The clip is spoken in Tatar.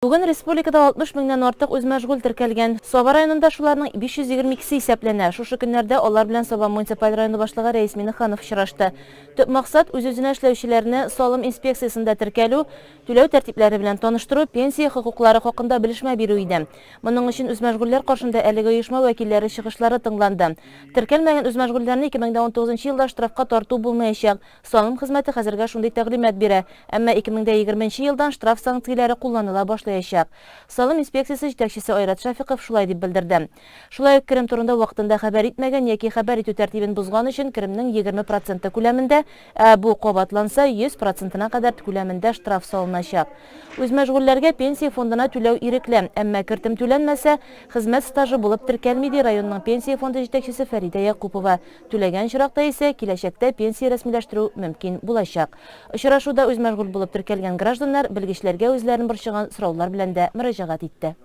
Бүген республикада 60 меңнән артык үзмәшгуль теркәлгән. Саба районында шуларның 522 се исәпләнә. Шушы көннәрдә алар белән Саба муниципаль районы башлыгы Рәис Минеханов очрашты. Төп максат, үз-үзенә эшләүчеләрне салым инспекциясендә теркәлү, түләү тәртипләре белән таныштыру, пенсия хокуклары хакында белешмә бирү иде. Моның өчен үзмәшгульләр каршында әлеге оешма вәкилләре чыгышлары тыңланды. Теркәлмәгән үзмәшгульләрне 2019 елда штрафка тарту булмаячак. Салым хезмәте хәзергә шундый тәгълимат бирә, әмма 2020 нче елдан штраф санкцияләре кулланыла башлаячак. Салым инспекциясе җитәкчесе Айрат Шәфиков шулай дип белдерде. Шулай ук керем турында вакытында хәбәр итмәгән яки хәбәр итү тәртибен бозган өчен керемнең 20 проценты күләмендә, ә бу кабатланса, 100 процентына кадәр күләмендә штраф салыначак. Үзмәшгульләргә пенсия фондына түләү ирекле, әмма кертем түләнмәсә, хезмәт стажы булып теркәлми, ди районның пенсия фонды җитәкчесе Фәридә Якупова. Түләгән очракта исә, киләчәктә пенсия рәсмиләштерү мөмкин булачак. Очрашуда үзмәшгуль булып теркәлгән гражданнар белгечләргә үзләрен борчыган сораулар белән дә мөрәҗәгать итте.